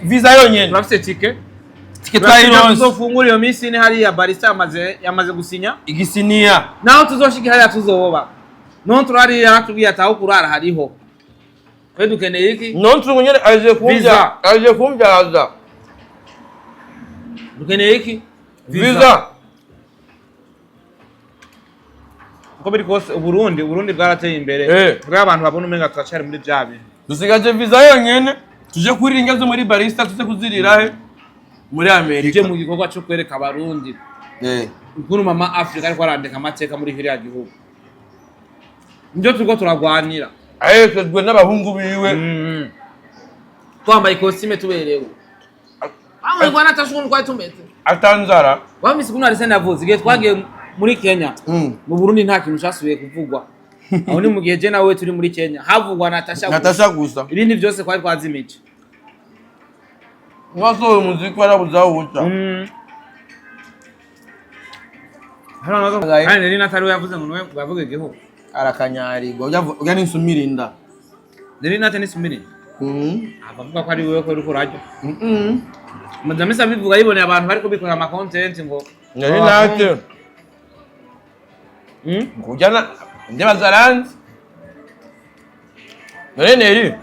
Visa yonyene. Turafise tike. Tike twayironse. Tuzofungura iyo minsi ine hariya. Barista yamaze gusinya. Igisiniya. Naho tuzoshika hariya tuzoba non turarira, natubwiye ati aho kurara hariho. Twe dukeneye iki? Nonse nyene aje kumvya. Visa. Aje kumvyaza. Dukeneye iki? Visa. Uko biri kose Uburundi bwarateye imbere. Bwa abantu babona umenga turacari muri bya bintu. Dusigaje visa yonyene, tuje kurira indya zo muri Barista, tuze kuzirira he? Muri Amerika. Tuje mu gikorwa cyo kwereka Abarundi ukuntu mama Africa ariko arandika amateka muri kiriya gihugu. Nibyo turiko turagwanira. Aherekejwe n'abahungu biwe. Twambaye ikositime, tuberewe. Amwe natasha ukuntu twari tumeze. Atanzara. Wamisi ukuntu Arsene yavuze igihe twagiye muri Kenya. Mu Burundi nta kintu casubiye kuvugwa. Aho ni mu gihe je nawe turi muri Kenya, havugwa Natasha gusa. Natasha gusa. Ibindi byose twari twazimije. Wasohoye umuziki warabuze aho uca. Kandi rero Natali we yavuze ngo niwe bavuga igihugu. Arakanyarirwa urya n'insumira inda. Rero Natali nisumire. Abavuga ko ari wewe ko uriko urarya. Madame abivuga yiboneye abantu bariko bikorera ama content ngo Nari nate kurya na ndeba zaranze none Neri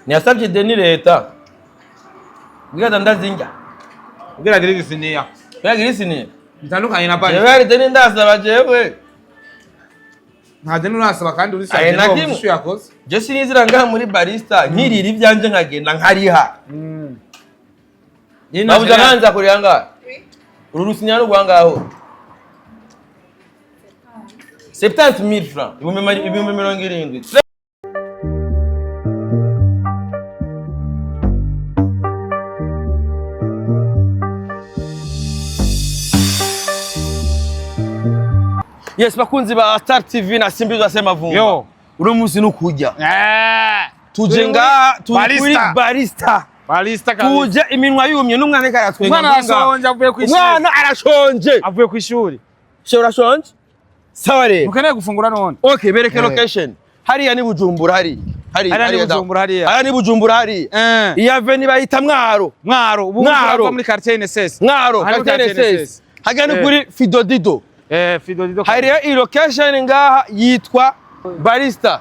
ntiyasabye ideni leta kugira ndazinjya. Kugira agire igisiniya. Kugira irisiniye. Bitandukanye na bari. Jewe hari ideni ndasaba jewe? Nta deni urasaba kandi uri Aye, na kimwe. issue yakoze. Je sinizira ngaha muri Barista nkirira ibyanjye nkagenda nkariha. Babuja nkanza kuriha ngaha uru rusinya rwa ngaho 70,000 francs, 70,000. Yes, bakunzi ba Star TV na Simbi Semavumba. Yo. Uno munsi ni ukurya. Tuje ngaha, turi kuri Barista. Barista. Barista kabisa. Tuje iminwa yumye n'umwana ariko aratwenga. Umwana arashonje, avuye ku ishuri. Umwana arashonje. Avuye ku ishuri. She urashonje? Sawa rero. Mukeneye gufungura none. Okay, bereke location. Hariya ni Bujumbura hariya. Hariya. Hariya ni Bujumbura hariya. Hariya ni Bujumbura hariya. Iya veni bayita Mwaro. Mwaro, ubu Mwaro. turava muri quartier NSS. Mwaro, Hariya quartier quartier NSS. Hariya ni kuri Fidodido. Fido Dido. Hariya iyi location ngaha yitwa Barista.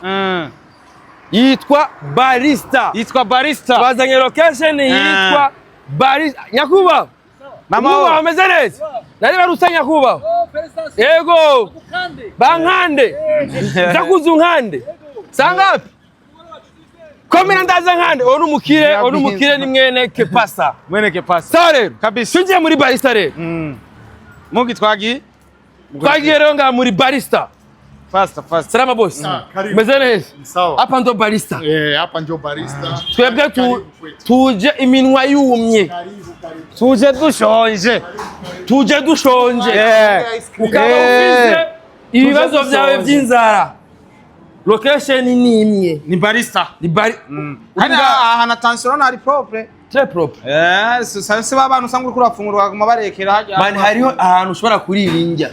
Yitwa Barista. Yitwa Barista. Bazanye location yitwa Barista. Nyakubahwa. Mama. Nyakubahwa, ameze neza. Nari barutse nyakubahwa. Yego. Bankande. Nza unkande. Sangapi? Komera ndaza nkande. Onu mukire, onu mukire ni mwene Kepasa. Mwene Kepasa. Sawa rero. Kabisa. Tugiye muri Barista rero. Mugi twagiye. Twagiye rero ngaha muri Barista. Fasta fasta. Salama boss. Karibu. Meze neza. Sawa. Hapa ndo Barista. Eh, hapa ndio Barista. Twebwe Karibu kwetu. tuje iminwa yumye. Karibu, karibu. Tuje dushonje. Tuje dushonje. Ukaba ufise ibibazo Tuje byawe dushonje. by'inzara. Location ni imwe. Ni Barista. Ni bari. Hano ahantu attention hari propre. Très propre. Si ba bantu usanga uriko urafungura baguma barekera hajya. Man, hariho ahantu ushobora kurira indya.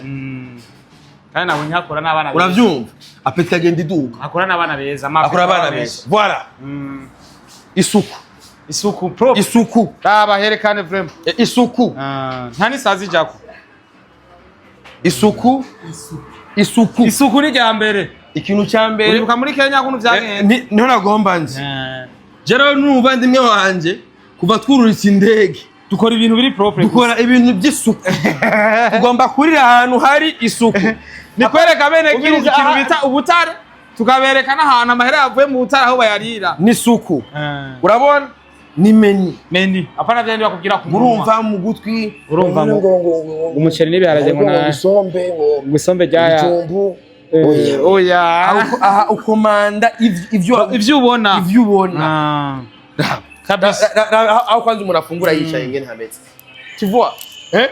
Kandi nabonye hakora n'abana beza. Uravyumva? Appétit agenda iduga. Hakora n'abana beza. Akora abana beza. Voilà. Isuku. Isuku propre. Isuku. Raba herekane vraiment. Isuku. Nta n'isazi ijako. Isuku. Isuku. Isuku ni rya mbere. Ikintu cya mbere. Uribuka muri Kenya ukuntu vyagenze? Niho nagomba nzi. Jewe n'umuvandimwe wanje kuva twururitse indege Dukora ibintu biri propre. Dukora ibintu by'isuku. Tugomba kurira ahantu hari isuku. Ni kwereka bene gihugu Ubiriza ikintu bita ubutare, tukabereka n'ahantu amahera yavuye mu butare aho bayarira. N'isuku. Urabona ni menu. Menu apana vyandi bakubwira ku munwa. Urumva mu gutwi. Urumva ngo umuceri n'ibiharage ngo na isombe ngo isombe ryaya. Ibijumbu. Oya. Aha ukomanda ivyo ivyo ubona. Ivyo ubona. Kabisa. Aho kwanza umuntu afungura yicaye ngene hameze, tu vois, eh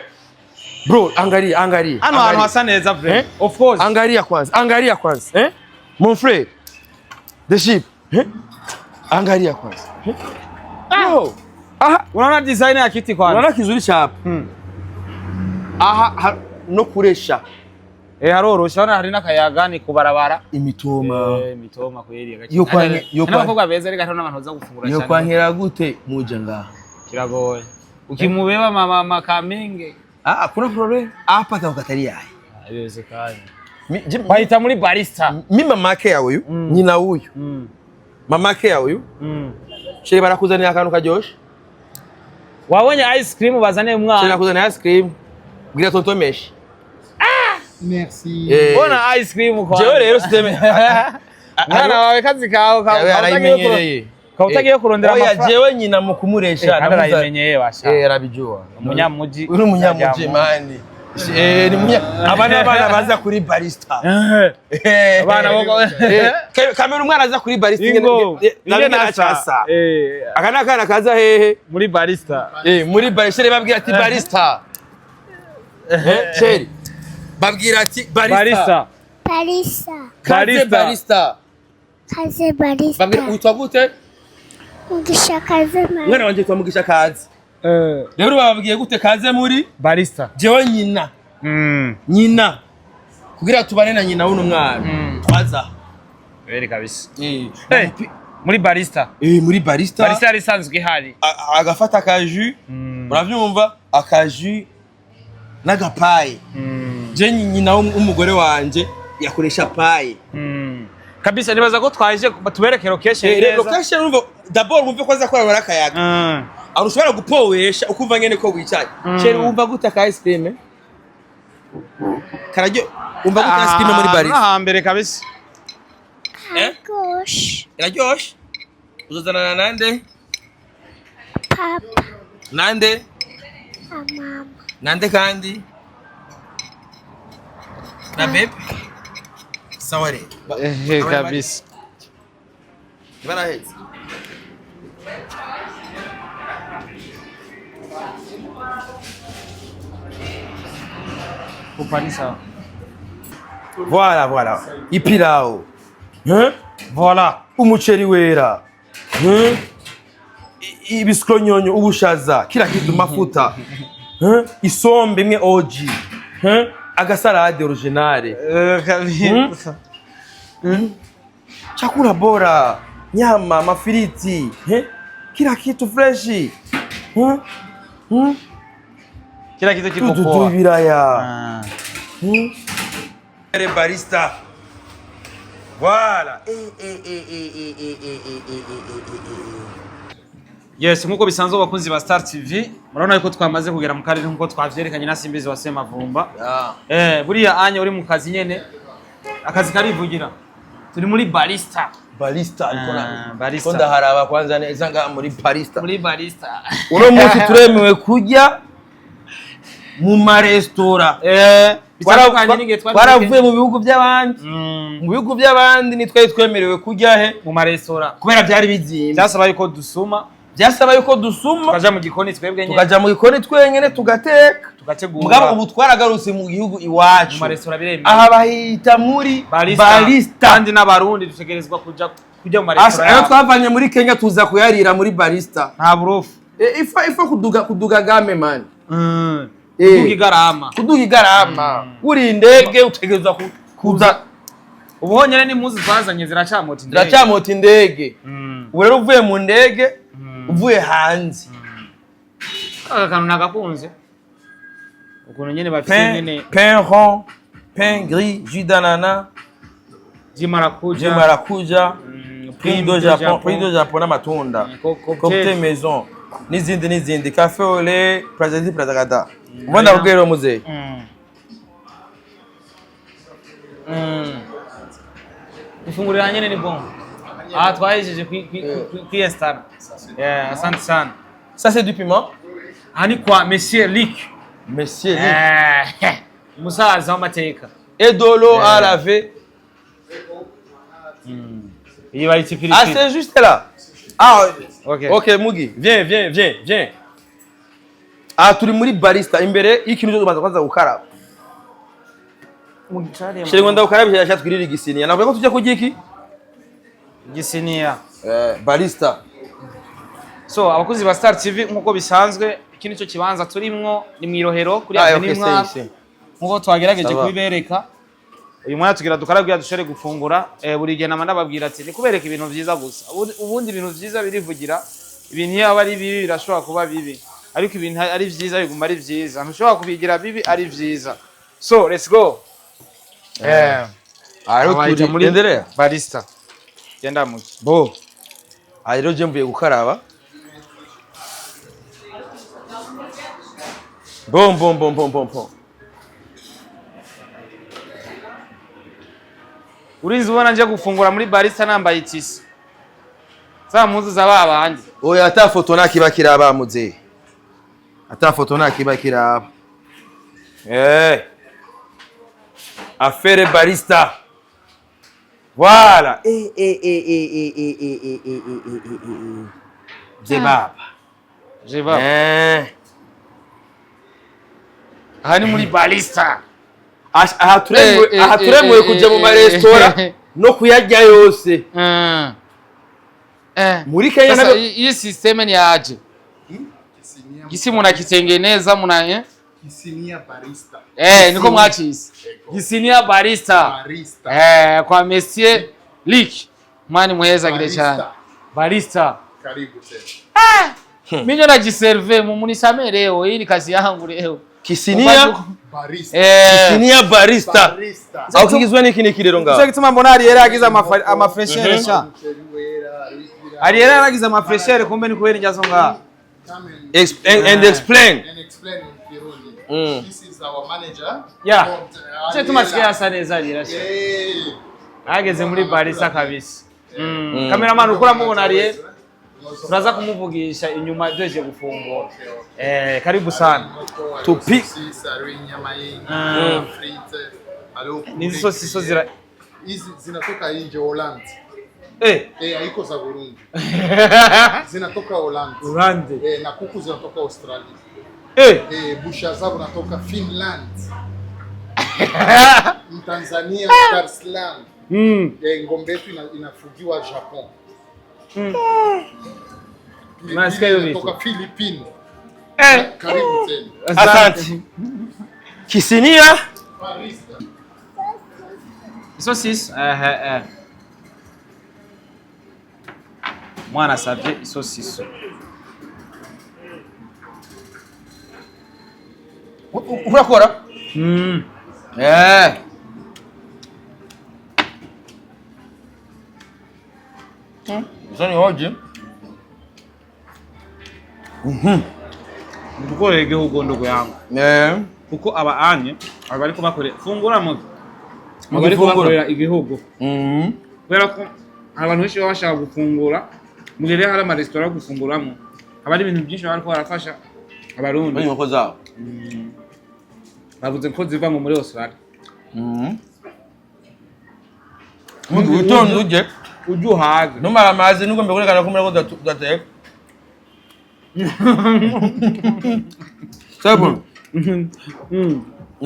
bro, angalia, angalia. Hano hantu Angalia. hasa neza vraiment. Of course. Angalia kwanza, angalia kwanza, eh mon frère the ship, eh angalia kwanza, eh? Bro, aha. Unaona design ya kiti kwanza. Unaona kizuri cha hapa? Aha, no kuresha. Haroroshe, hano hari n'akayaga, ni kubarabara. Imitoma. Imitoma kweli. Yo N'abakobwa beza, ariko hariho n'abantu baza gufungura yo cyane. Kwankera gute muja ngaha? Kiragoye ukimubeba mama makaminge. Ah, kuna problème hapa takukatalia yaye. Haiwezekani. Mi, Bahita muri barista. Mi mamake yawe uyu, nyina w'uyu, mamake yawe uyu. Chéri, barakuzanira akantu karyoshe. Wabonye ice cream bazaniye Chéri, umwana? barakuzanira ice cream, bwira tonto meshi. Merci. Bona ice cream kwa Jewe rero siteme. Mwana wawe kazi kawe Yawe arayimenyereye. Kaba utagiye kurondera Oya, amafaranga. jewe nyina mu kumuresha Kandi arayimenyeye basha. Arabijua. Umunyamuji. Uri umunyamuji mani. Ni munya aba ni abana baza kuri barista. Abana bo Kamera, umwana aza kuri barista. Ingo Ingene nasa. nacasa. Aka ni akana kaza hehe? Muri barista. Muri barista. Chéri, babwira ati barista. Chéri, babwira ati barista. Barista. Barista. Kaze. Barista. Barista. Kaze barista. Babwira witwa gute? Mugisha kaze. Umwana wanje yitwa Mugisha Kaze. Rero bababwiye gute? Kaze muri Barista. Jewe nyina, nyina kugira tubane na nyina w'uno mwana twaza. Kweli kabisa. Muri barista. Muri barista. Barista yari isanzwe ihari. Agafata akaju, uravyumva, akaju n'agapayi. Je nyina w'umugore wanje yakoresha paille. Kabisa, nibaza ko twaje tubereke location neza. Location, urumva, d'abord wumve ko aza korora akayaga. Aho ushobora gupowesha ukumva ngene ko wicaye. Chéri, wumva gute aka ice cream kararyo? Wumva gute ice cream muri barista? Hambere kabisa. Eh? Gosh. Iraryoshe. Uzozanana nande? Papa. Nande? Na mama. Nande kandi? Na bebe. Sawa rero. Kabisa. Barahetse. Kupa ni sawa. Voilà, voilà. Ipilao. Hein? Voilà. Umuceri wera. Hein? Ibisikonyonyo, ubushaza, kila kitu, mafuta. Hein? Isombe imwe OG. Hein? Agasalade originale. Kabisa. Chakula bora, nyama, mafiriti, hein? Kila kitu fresh. Hein? Hmm? Kila kitu kiko Tududu poa. ibiraya. Ah. Hmm? Barista. Voilà. Eh, eh, eh, eh, eh, eh, eh, eh, eh, eh, eh, eh. Yes, nkuko bisanzwe abakunzi ba Star TV, murabona yuko twamaze kugera mu karere nkuko twavyerekanye na Simbizi wa Semavumba. Buriya anya uri mu kazi nyene, akazi karivugira. Turi muri barista. Barista ariko Ah, na barista. ko ndaharaba kwanza neza nga muri barista. Muri barista. Uno munsi turemewe kurya mu maresitora. Bitandukanye n'igihe twari Twaravuye mu bihugu by'abandi. Mm, Mu bihugu by'abandi ntitwari twemerewe kurya he? Mu maresitora. Kubera byari bizimvye. Byasaba yuko dusuma, Byasaba yuko dusuma, tukaja mu gikoni twebwe nyene, tukaja mu gikoni twenyene tugateka. Tugategura. Mugabo ubu twaragarutse mu gihugu iwacu. Mu maresitora biremewe. Aha bahita muri Barista. barista. Kandi n'abarundi dutegerezwa kuja kurya mu Asha, maresitora ayo yabo. twavanye muri Kenya tuza kuyarira muri barista. Nta burofu. Ifa kuduga game man. Kuduga igarama. Kuduga igarama. Uri indege utegerezwa kuza. Ubu honyene n'impuzu twazanye ziracamota indege. Ziracamota indege. Ubu rero uvuye mu ndege, uvuye hanze. Aka kantu nagakunze ukuntu nyene bafise Pain, nyene. pain rond, pain gris, jus d'ananas, Jus marakuja. Jus marakuja, Prime prix de Japon, prix de Japon n'amatunda. Cocktail. Cocktail maison. N'izindi n'izindi, café au lait, plazadi plazagada. Ubundi ndakubwira rero muzehe. Ifunguro nyene ni bon. Ah, twahejeje kwi-installa. Yeah, asante sana. Ça c'est du piment. Aha ni kwa Monsieur Luc. Monsieur Luc. Umusaza w'amateka. Et de l'eau à laver. Iyi bayita Ah, ipiripiri. c'est juste là. Ah, Ok. ok, Mugi, viens, viens, viens, viens. Ah, turi muri barista imbere y'ikintu cyo tubanza kwanza gukaraba. Chéri, ngo ndagukarabisha yashatwirira igisiniya. Navuga ko tujya kurya iki? Gisiniya. Barista. So abakozi ba Star TV, nkuko bisanzwe, iki nicyo kibanza turimwo, ni mw'irohero kuri Ah, Avenue ok, Mwaka c'est ici. nkuko twagerageje Ça va. kubibereka. Uyu mwanya tugira dukarabwira dushobore gufungura. Buri gihe nama ndababwira ati ni kubereka ibintu vyiza gusa. Ubundi ibintu vyiza birivugira. Ibintu iyo aba ari bibi birashobora kuba bibi, ariko ibintu ari vyiza biguma ari vyiza, ntushobora kubigira bibi ari vyiza. So let's go. Aha rero Abayita turi muri endelea. Barista, genda muke. Bo. Aha rero je mvuye gukaraba. Bom bom bom bom bom bom. Urinzi ubona nje gufungura muri barista nambaye itisi za mpuzu za babandi. Oya, ata foto ntakiba kiraba muzehe. Ata foto ntakiba kiraba. Affaire barista. Voilà. Eh eh eh eh eh eh eh eh eh eh eh eh eh. Mzee baba. Je baba. Aha ni muri barista. Aha turemewe, Eh, eh, aha turemewe eh, kuja mu maresitora no kuyarya yose. Muri Kenya Sasa nabyo hii system ni aje? Kisinia, Gisi munakitengeneza muna Kisinia barista. Niko mwachisi. Gisinia barista. Barista. Kwa Monsieur Lick. Mwani muheza kile cyane. Barista. Karibu tena. Mimi ndo najiserve, munisamee leo, hii ni kazi yangu leo. Kisinia Barista. Kisinia barista. Barista. Aho kigizwe n'iki n'iki rero ngaho? Cyo gituma mbona Ariel yagize amafreshere sha. Umuceri wera, hariho Ariel yaragize amafreshere, kumbe ni kubera injazo ngaha. Come and, And explain. and explain in Kirundi. This is our manager. Yeah. Called, Cyo gituma Ariela. asigaye asa neza Ariel sha. Hey. Ageze muri barista kabisa. Cameraman ukora mubona Ariel, turaza kumuvugisha inyuma duhejeje gufungura. Karibu sana. Tupi. Sisi, hariho inyama y'inka, frite, hariho Nizi sosiso zira Hizi zinatoka nje Holland. Haiko za Burundi. Zinatoka Holland. Urande. Na kuku zinatoka Australia. Bushaza zinatoka Finland. Mtanzania Dar es Salaam. Ng'ombe yetu inafugiwa Japon. Pilipili Nasikia hiyo inatoka Philippines. Karibu tena. Asante. Kisinia Barista. Isosisi. Mwana asavye isosiso. Urakora? Izo ni hoji. Gukorera igihugu ndugu yangu. Kuko aba anye aba bariko bakorera fungura mu Mu bariko gifungura. bakorera igihugu. Kubera ko abantu benshi baba bashaka gufungura, mu gihe rero hari amaresitora yo gufunguramo, haba hari ibintu byinshi baba bariko barafasha abarundi. Inkoko zabo. Bavuze ko ziva ngo muri Australia. Mu witonde uje Ujye uhaze. numara amazi nugomba kwerekana ko murako udateka. Sebo,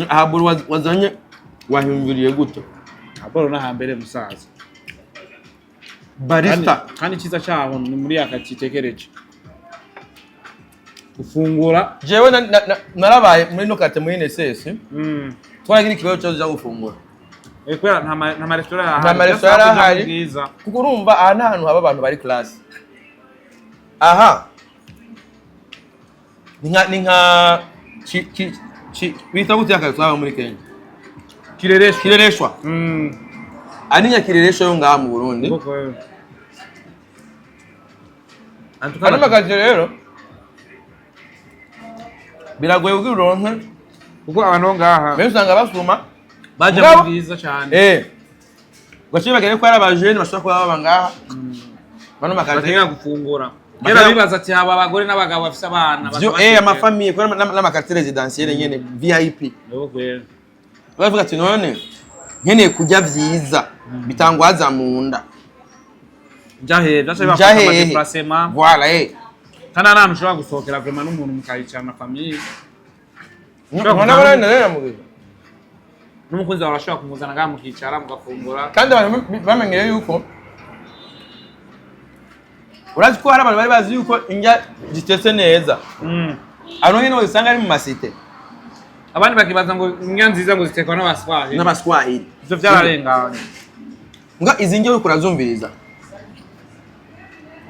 ahaburu wazanye wahimviriye gute? Apolo n'ahambere musaza. Barista. Kandi icyiza cyaho ni muri aka kitekereje. Gufungura. Jewe narabaye muri no kate muri NSS. Twaragira ikibazo cyo cyo gufungura. Kubera nta maresitora ahari. Nta maresitora Byose hakurya ahari. ni bwiza. Kuko urumva aha ni ahantu haba abantu bari class. Aha. Ni nka ki ki ki bita gute akazi twaba muri Kenya? Kirereshwa. Kirereshwa. Ani nya kirereshwa yo ngaha mu Burundi. Koko wewe. Antuka Ano makazi rero biragoye kugira uronke, kuko abantu bo ngaha benshi usanga basuma baje Mugabo- mu bwiza cyane. Gaciye bagere ko ari abajene bashobora kuba baba ngaha bano makazi Bakenera gufungura. Bakenera- Kera bibaza ati haba abagore n'abagabo bafise abana. Vyo amafamiye kubera n'amakaritsiye residentielle nyene VIP. Yego. Bavuga ati none nkeneye kurya vyiza bitangwaza mu nda. Njahe, byaca Nja bibafasha hehe. amadéplacement. Voilà. Kandi ari ahantu ushobora gusohokera vraiment n'umuntu mukayicarana na famille. Ubona ko nari namugize. N'umukunzi wawe arashobora kumuzana ngaha mukicara mugafungura. Kandi abantu bamenyere yuko urazi ko hari abantu bari bazi yuko indya zitetse neza abantu nyine usanga ari mu masite. Abandi bakibaza ngo indya nziza ngo zitekwa n'abaswahili. N'abaswahili. Ivyo vyararenganye. Mbwa izi ndya uriko urazumviriza.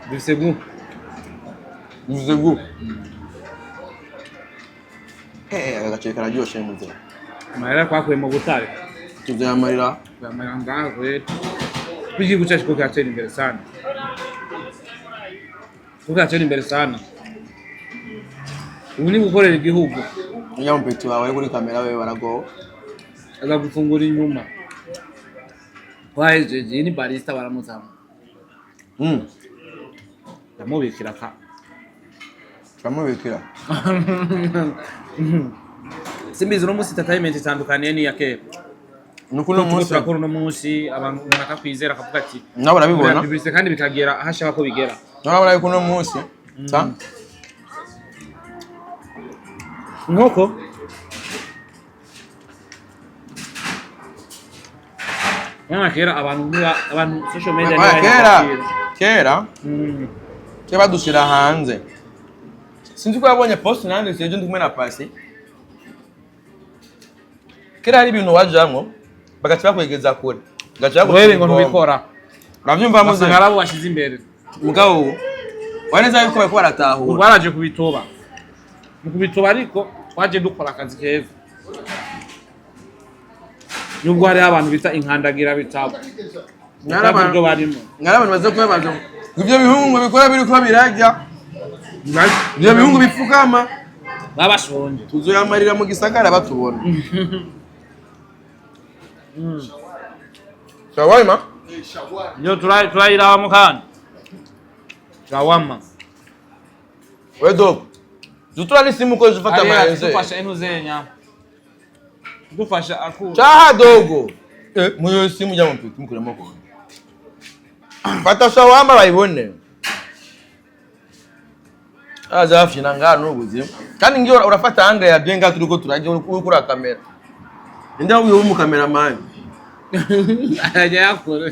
Bifise goût. Bivuze gu. Aka gaceri kararyoshe muze. Amahera twakuye mu butare. Tuzayamarira. Amahera ngaha kweli. Igihugu cyacu ko kiratera imbere sana. Ko kiratera imbere sana. Ubu ni gukorera igihugu. Ujya mupeti wawe kuri kamera wewe baragowe. Aza gufungura inyuma. Wahejeje iyi ni barista baramuzana. Ndamubikira ka. Turamubikira. Simbizi uno munsi entertainment itandukaniye n'iya kera. Nuko uno Turiko munsi turakora uno munsi abantu umuntu akakwizera akavuga ati nawe urabibona. Publicité kandi bikagera aho ashaka ko bigera. Nawe urabona yuko uno munsi sa Inkoko Mwana kera abantu abantu social media Oya, ntibaha kera agaciro. Kera kera badushira hanze. Sinzi ko yabonye post nanditse ejo ndi kumwe na Pasi. Kera hari ibintu wajamwo bagaca bakwegeza kure, bagaca Wewe ngo bagushyira ntubikora. Uravyumva muze? Basanga arabo bashize imbere. Mugabo ubu waneza yuko bariko Ubu baratahura. baraje kubitoba. Mu kubitoba ariko twaje dukora akazi keza. Nubwo hariho abantu bita inkandagira bitabo. Mwari Ibyo barimo. Mwari abantu baza kubabaza ngo ivyo bihungu bikora biriko birarya, ivyo bihungu bipfukama. Babashonje. Tuzoyamarira mu gisagara batubona. Shawarma. Shawarma. Yo turayiraba mu kandi. Shawama. We dog. Zutura n'isimu ko zifata amayenze. Dufasha intuzenya. Dufasha aku. Chaha dogo. Muyo simu jya mupita mukuremo ko. Fata shawarma bayibone. Aza hafi na ngaha n'ubuzima. Kandi ngiyo urafata angle ya bien ngaha turiko turajya uri kuri kamera. Ninde uyu mu cameraman? Ajya yakora.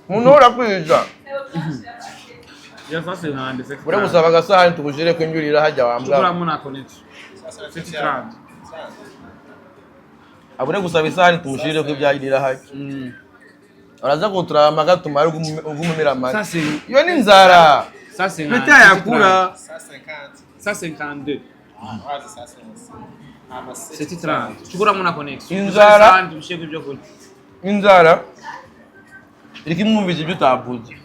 Umuntu urakwija. Yafase nkanditse. Ure gusaba agasahani tugujire kwinjurira hajya wambwa. Tukuramo na connection. City trend. Abure gusaba isahani tumushirire ko ibyagirira hajya. Uraza kuturama gatuma ugumumira amata. Sasa Iyo ni inzara. sasa Pete yakura. 150. 152. Wazi sasa. Ama City trend. Tukuramo na connection. Inzara. Tushye ibyo kurya. Inzara iriko imwumvise ibyo utavuze.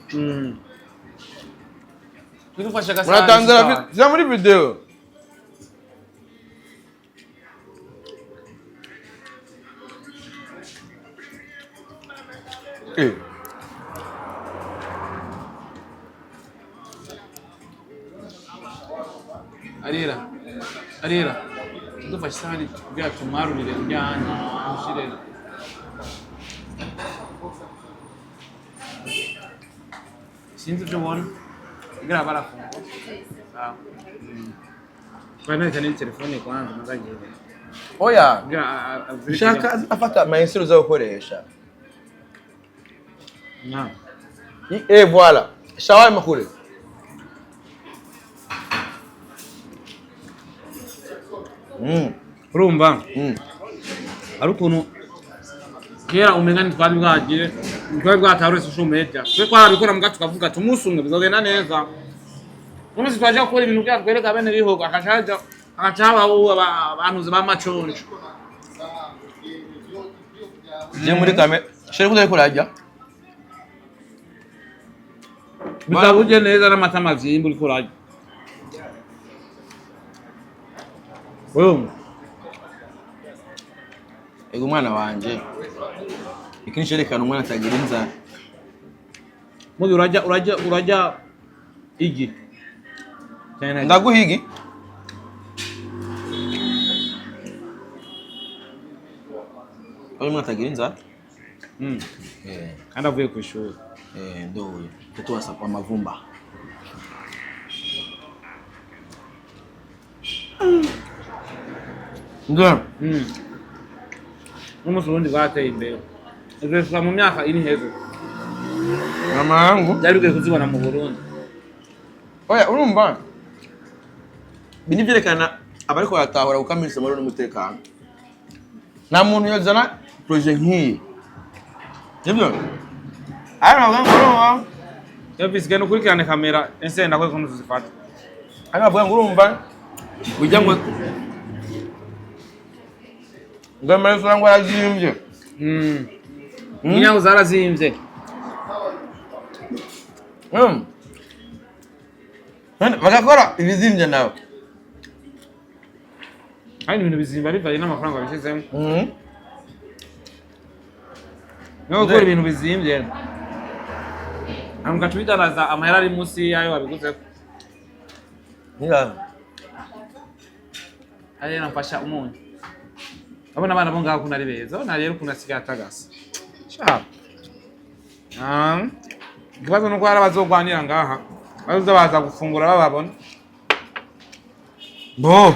Tudufasha agasahani. Muratanzara zira muri video. Arira. Arira. Tudufashe isahani kugira tumarurire ujyanye. Ushire. Sinzi ibyo ubona. Kugira barafunga. Sawa. Kwa nini telefone kwanza mazagenda. Oya, Kugira shaka afata amayensiro uza gukoresha. Na. Voilà. Shawarma kure. Urumva? Ari ukuntu kera umenga ntitwari bwagire ntitwari bwatahure social media, twe twarabikora muga tukavuga ati umunsi umwe bizogenda neza. Umunsi twaje gukora ibintu kugira twereke abene bihugu akacaja agaca habaho abantu b'amaconjo. Je muri kamera. Sheri kuza kurajya. Bitabuje neza n'amata mavyimba uriko urarya urumva. Ego umwana wanje. Iki ni cerekana umwana atagira inzara. Mugi urarya urarya urarya igi. Ndaguha igi. Uyu mwana atagira inzara. Kandi avuye ku ishuri. Ndo huyo. Mtoto wa sapa mavumba. Ndio. N'umunsi uburundi bwateye imbere ivyo bishika mu myaka iri hejuru. Mama yangu. Byari bikwiye kuzibona mu Burundi. Oya, urumva. Ibi ni byerekana abariko baratahura gukamirisha amahoro n'umutekano. Nta muntu yozana projet nk'iyi, nibyo, ariko bavuga ngo urumva. Elvis, genda ukurikirane kamera, insenda ko ukuntu tuzifata. Ariko bavuga ngo urumva ujya ngo amaresitora ngo arazimbye. Inyango zarazimbye. None bagakora ibizimbye nawe. Kandi ibintu bizimba bivanye n'amafaranga babishyizemo. No gukora ibintu bizimbye, hanyuma ugaca ubidandaza amahera ari munsi y'ayo wabiguzeko. Niba Ariyo namfasha umunyu. Abona abana bo ngaho ukuntu ari beza, abona rero ukuntu asigaye atagasa. Sha. Ah. Ikibazo nuko hari abazogwanira ngaha. Bazoza baza gufungura bababona. Bo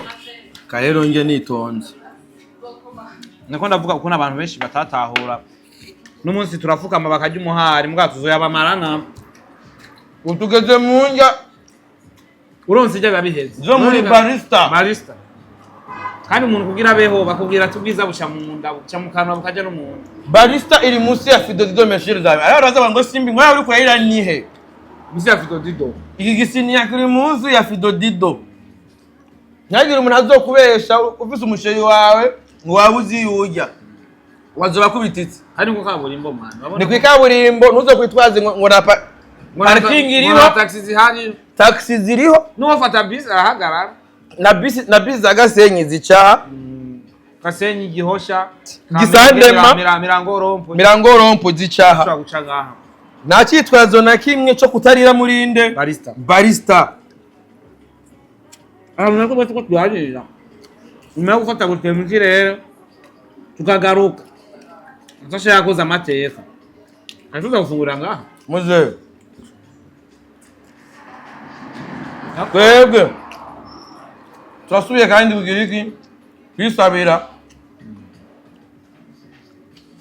karero nge nitonze. Niko ndavuga ukuntu abantu benshi batatahura. N'umunsi turafukama bakarya umuhari, mbwa tuzoyabamarana. Ubu tugeze mu ndya Uronse ijya biba biheze. zo muri Barista. Barista. Kandi umuntu kugira abeho bakubwira ati ubwiza buca mu nda, buca mu kanwa, bukajya no mu nda. Barista iri munsi ya Fido Meshiri zawe. Ariho baraza ngo simbi ngo uri kurayira nihe? Munsi ya Fido Dido. Iki gisiniya kiri munsi ya Fido Dido. Ntihagire umuntu azokubesha ufise umusheri wawe ngo waba uzi iyo urya. Wazoba kubititse. Kandi ngo kaburimbo, man. Urabona Ni kwikaburimbo, ntuze kwitwaze ngo na parking iriho. Ngo taxi zihari. Taxi ziriho. N'uwafata bisi arahagarara. Na bisi za Gasenyi zica. Gasenyi, Gihosha, Gisandema. Mirango Rompo. Mirango Rompo zicaha. Ushobora guca ngaha. Nta cyitwazo na kimwe cyo kutarira murinde. Barista. Barista. Ahantu nako bose ko tuganirira. Nyuma yo gufata gutema ikirere tukagaruka. Ntashaka koza amateka. Ntuza gufungurira ngaha. Muze twebwe turasubiye kandi kugira iki? Kwisabira.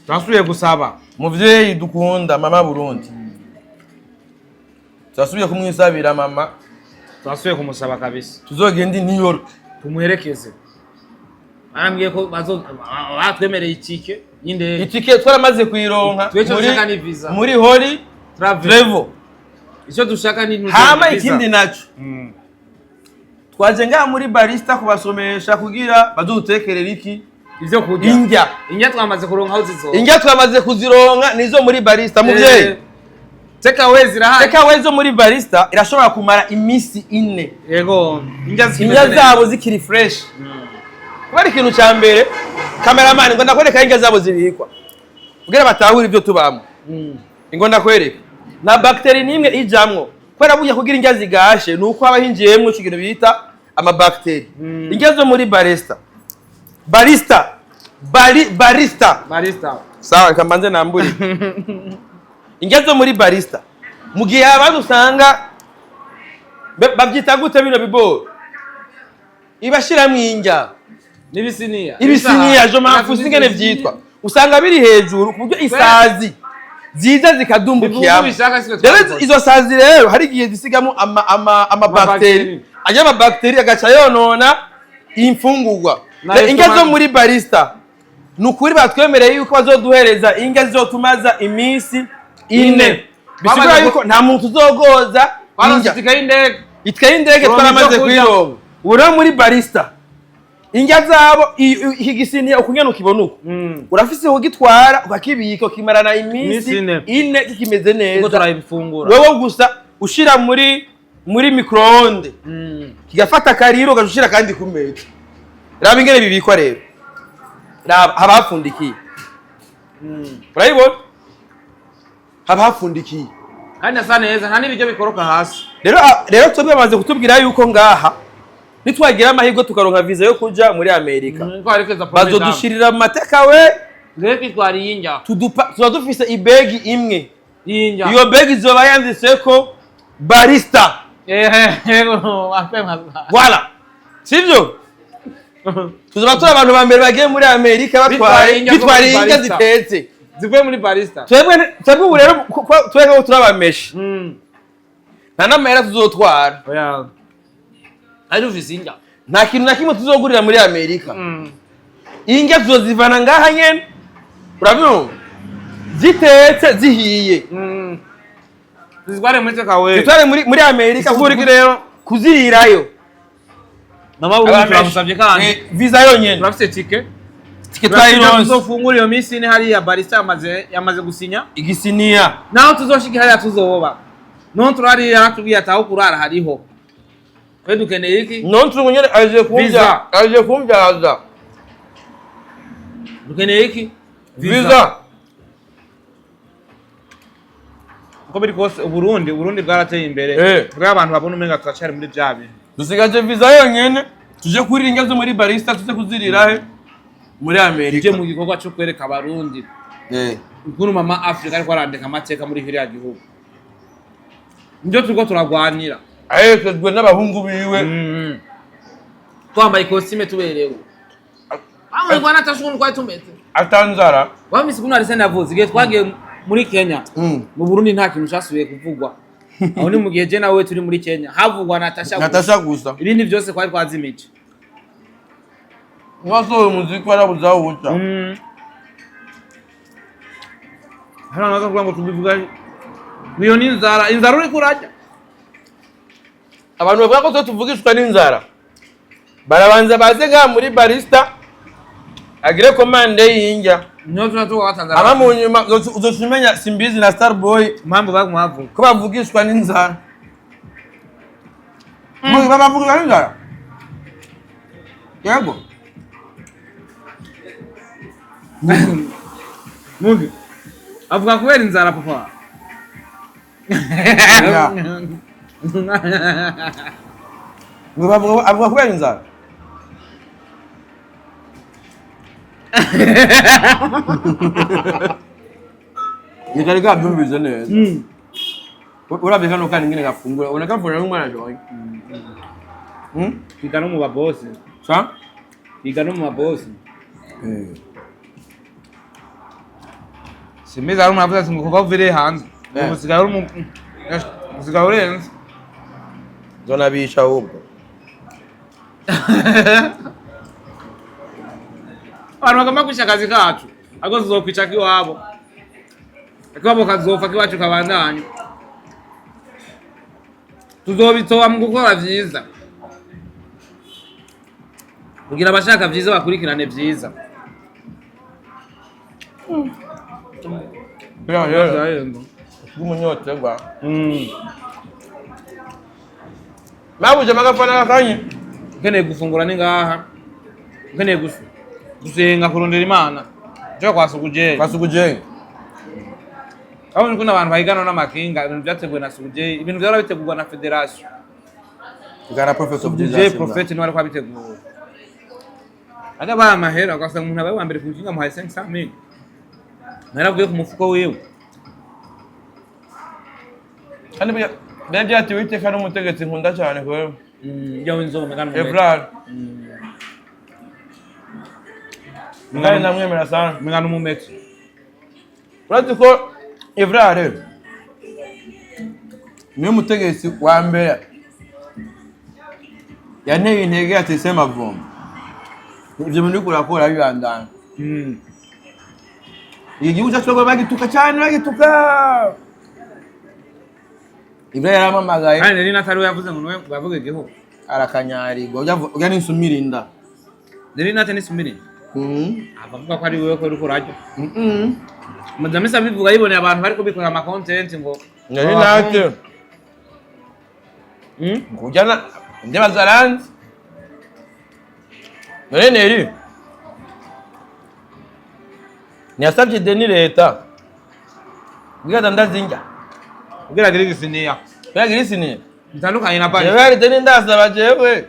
Turasubiye gusaba. Muvyeyi dukunda, mama Burundi, turasubiye kumwisabira mama. Turasubiye kumusaba kabisa. Tuzogenda i New York. Tumuherekeze. Barambwiye ko bazo batwemereye itike y'indege. Itike twaramaze kuyironka. Twe icyo muri dushaka ni visa. Muri Hori Travel. Travel. Icyo dushaka ni Hama visa. ikindi naco, twaje ngaha muri Barista kubasomesha kugira bazodutekerera iki? Ivyo kurya. Indya. Indya twamaze kuronka aho zizoba. Indya twamaze kuzironka, nizo muri Barista, muvyeyi. Take away zirahari. Take away zo muri Barista irashobora kumara iminsi 4. Yego. Indya zikimeze Indya neza. zabo zikiri fresh. Kubera ikintu cya mbere, cameraman, ngo ndakwereka indya zabo zibikwa kugira batahure ibyo tubamo. Ngo ndakwereka, nta bagiteri n'imwe ijamwo, kubera burya kugira indya zigashe ni uko haba hinjiyemwo ico kintu bita amabagiteri. Indya zo muri Barista, Barista, bari Barista. Barista. Sawa, reka mbanze nambure. Indya zo muri Barista, mu gihe abandi usanga babyita gute bino biboro ibashiramwo indya? N'ibisiniya. Ibisiniya, je m'en fous ingene vyitwa, usanga biri hejuru ku buryo isazi ziza zikadumbukiramo. Bishaka siko. Rero izo sazi rero hari igihe zisigamo ama amabactéries. Amabactéries. Ayo amabactéries agaca yonona imfungurwa. Na Rero indya zo restaurant. muri Barista, ni ukuri batwemereye yuko bazoduhereza indya zizotumaza iminsi 4. Ine. Bisigura Bamaze yuko nta muntu uzogoza Baronse indya. itike y'indege. Itike y'indege Turonka twaramaze ibyo kurya. kuyironka. Ubu rero muri Barista indya zabo, iki gisiniya ukunyene ukibona uko, urafise kugitwara ukakibika, ukimarana iminsi Iminsi 4. 4 kikimeze Ubwo neza. turabifungura. Wewe gusa ushira muri micro-onde, kigafata akariro, ugaca ushira kandi ku meza. Raba ingene bibikwa rero, raba haba hapfundikiye. Urabibona, haba hapfundikiye. Kandi asa neza, nta n'ibiryo bikoroka hasi. Rero twebwe bamaze kutubwira yuko ngaha nitwagira amahirwe tukaronka visa yo kuja muri Amerika, Ko harekeza. bazodushirira mu mateka we. Rero twitwariye indya. Tudupa tuba dufise ibegi imwe. Y'indya. Iyo begi izoba yanditseko Barista. Yego, akwemaza. Voilà, sivyo? Tuzoba turi abantu ba mbere bagiye muri Amerika batwaye Bitwariye indya zo bitwariye muri indya Barista. zitetse Zivuye muri Barista. Twebwe ubu rero twebwe turabameshi, nta n'amahera tuzotwara. Oya. Ari ufise indya. Nta kintu na kimwe tuzogurira muri Amerika. Indya tuzozivana ngaha nyene, urabyumva, zitetse zihiye. Tuzitware muri takeaway. Zitware muri Amerika. Isigura iki rero? Kuzirirayo. Mama Burundi, turamusabye kandi. Visa yonyene. Turafise tike. Tike twayironse. Tuzofungura iyo minsi ine hariya. Barista yamaze gusinya. Igisiniya. Naho tuzoshika hariya tuzoba noneho turariya, yaratubwiye ati aho kurara hariho. Twe dukeneye iki? Nonse ubu nyene aje kumvya. Visa. Aje kumvyaza. Dukeneye iki? Visa. Uko biri kose Uburundi bwarateye imbere. Bwa abantu babona umenga turacari muri bya bintu. Dusigaje visa yonyene, tuje kurira indya zo muri Barista, tuze kuzirira he? Muri Amerika. Tuje mu gikorwa cyo kwereka Abarundi ukuntu Mama Africa ariko arandika amateka muri kiriya gihugu. Nibyo turiko turagwanira. Aherekejwe n'abahungu biwe. Twambaye ikositime, tuberewe, bamwe rwana atashe ukuntu twari tumeze. Atanzara. Wamisi ukuntu Arsene yavuze igihe twagiye muri Kenya, mu Burundi nta kintu casubiye kuvugwa. Aho ni mu gihe je nawe turi muri Kenya, havugwa Natasha gusa. Natasha gusa. Ibindi byose twari twazimije. Wasohoye umuziki warabuze aho uwuca. Hano naza kuvuga ngo tubivuga, iyo ni inzara, inzara uriko urarya. Abantu bavuga ko twe tuvugishwa n'inzara, barabanza baze ngaha muri Barista, agire commande y'indya. Niyo tuba tuba. Aba mu nyuma uzoca umenya Simbizi na Starboy Impamvu baguma bavuga ko bavugishwa n'inzara. Bavugishwa n'inzara, yego. Mugi avuga kubera inzara, papa. Yeah. Ngo avuga kubera inzara. Ntikari kabyumvise neza. Uravye kano kandi ingene gafungura, ubona kavura n'umwana joye. Biga no mu babosi. Sa? Biga no mu babosi. Simbizi, hari umuntu avuze ati ngo kuva uviriye hanze ubu usigaye uri usigaye urenze. Zonabisha ahubwo. Abantu bagomba kwica akazi kacu, ariko tuzokwica akiwabo, akiwabo kazofa, akiwacu kabandanye. Tuzobitoba mu gukora vyiza kugira abashaka vyiza bakurikirane vyiza. Buriya rero bw'umunyoterwa. Mabuje amagafana kakanye. Ukeneye gufungura ni ngaha, ukeneye gusenga, kurondera Imana, jo kwa Sugujeyi. Kwa Sugujeyi. Aho ni kuna abantu bahigana n'amakinga, ibintu byateguwe na Sugujeyi, ibintu byara bitegurwa na federation. Bwana Prophet of Sugujeyi Jesus. Prophet niwe ariko abitegura. Aga baha amahera, ugasanga umuntu abaye uwa mbere ku kinga amuhaye 500 mille. Amahera avuye ku mufuko wiwe. Kandi biba byatewe iteka n'umutegetsi nkunda cyane kubera. Yo inzobe kandi umumete. Evrard. Kandi ndamwemera sana. Mengana n'umumete. Urazi ko Evrard niwe mutegetsi wa mbere yanteye intege ati: "Semavumba, ivyo bintu uriko urakora bibandanya." Iki gihugu cyacu bagituka cyane, bagituka. Evrard yarampamagaye. Kandi nari natari we yavuze ngo niwe bavuga igihugu. Arakanyarirwa urya n'insumira inda. Nari nate nisumire. Abavuga ko ari wewe ko uriko urarya. Mudamisa abivuga yiboneye abantu bariko bikorera ama content ngo Nari nate kurya na ndibaza aranzi none Neri ntiyasabye ideni leta kugira ndazinjya. Kugira agire igisiniya. Kugira irisiniye. Bitandukanye na bari. Jewe hari ideni ndasaba jewe?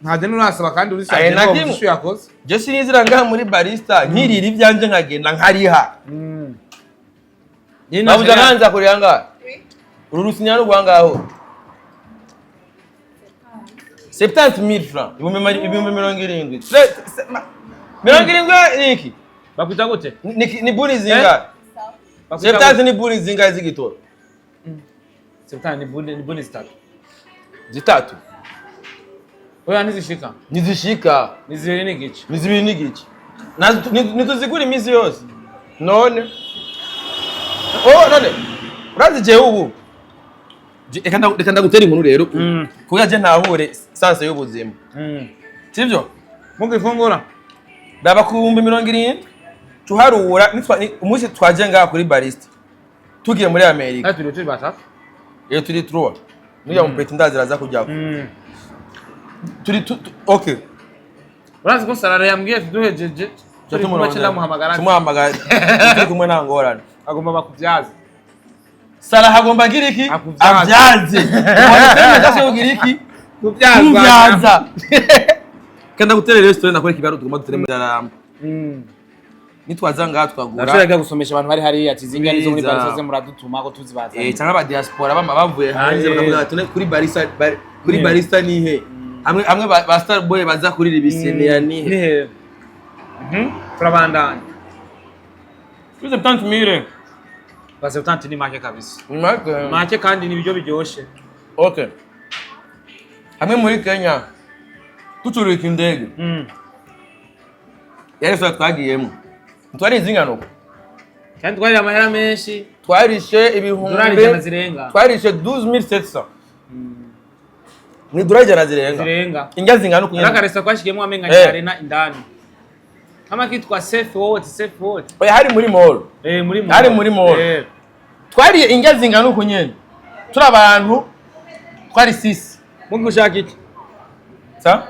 Nta deni urasaba kandi Aye, urisabye na ngo kimwe. issue yakoze. Je sinizira ngaha muri Barista nkirira ibyanjye nkagenda nkariha. Babuja nkanza kuriha ngaha uru rusinya rwa ngaho 70,000 francs, 70,000. 70 ni iki? Bakwita gute? Ni buri zingahe? Bakwita 70 ni buri zingahe z'igitoro? 70 ni buni zitatu. Zitatu. Oya, ntizishika. Ntizishika. Ni 2.5. Ni 2.5. Ntituzigura iminsi yose none. Oh, none urazi jewe ubu reka ndagutera inkuru rero kugira je ntahure sanse y'ubuzima, sivyo? Mugifungura. Raba ku 70,000 tuharura umunsi twaje ngaha kuri Barista tugiye muri Amerika. Turi batatu. Iyo turi trois niya mupeti ndazi araza kujyako. Turi okay. Urazi ko Sarara yambwiye tuduhejeje turi kumwe, ndamuhamagara. Tumuhamagara turi kumwe, nta ngorane. Agomba bakubyaze. Sara agomba agira iki? Akubyaze. Abyaze. Wese kugira iki? Kubyazwa. Kubyaza. Kandi guterera rero story nakora ikibazo tugomba dutere muri Daramba. Nitwaza ngaha twagura. Ndashobora gusomesha abantu bari hariya ati zinga nizo muri Biza. Barisa ze muradutuma ko tuzibaza. Cyangwa aba diaspora bama bavuye hanze bakavuga bati: "None kuri Barisa kuri Barisa ni he? Hamwe hamwe ba Star Boy baza kurira ibisene ni he?" Nihe? Turabandanya. Kuri 70 mille. Ba 70 ni make kabisa. Make. Make kandi ni ibiryo biryoshe. Okay. Hamwe muri Kenya tucurika indege. Yari sura twagiyemo. Twari izingano. Kandi twarira amahera menshi. Twarishe Dorari 100 ibihumbi zirenga. Twarishe 12,700. Ni dorari 100 zirenga. Zirenga. Indya zingana uku nyene. N'akaresa twashigiyemo amenga arena indani. Kama kitwa Safe World, Safe World. Oya, hari muri mall. Muri mall. Hari muri mall. Twariye indya zingana uku nyene. Turi abantu twari six. Mungu ushaka iki? Sa?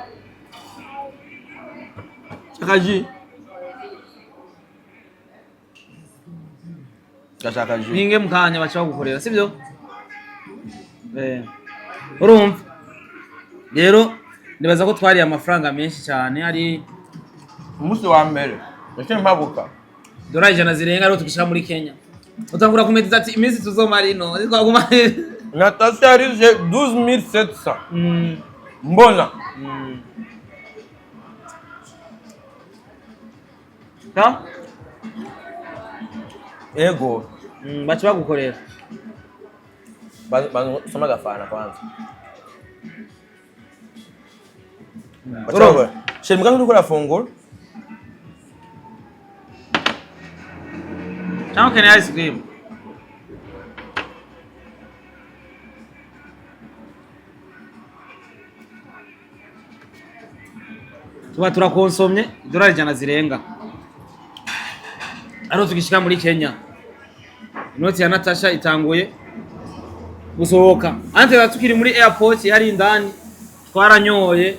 Shaka jus. Gashaka jus. Ninge mukanya baca bagukorera, sibyo? Urumva? Rero nibaza ko twariye amafaranga menshi cyane ari Umunsi wa mbere. Ese mpabuka. dorari 100 zirenga rero tugishira muri Kenya. Utangura kumetiza ati iminsi tuzomara ino. Twaguma. Natasha yarishe 12,700. Mbona. Ha? Ego. Baca bagukorera. Soma gafana kwanza. Urumva? Chéri, muganza uriko urafungura. Cyangwa ukeneye ice cream? Tuba turakonsomye idolari 100 zirenga. Ariho tugishika muri Kenya. Inoti ya Natasha itanguye gusohoka. Ante tukiri muri airport hari indani twaranyoye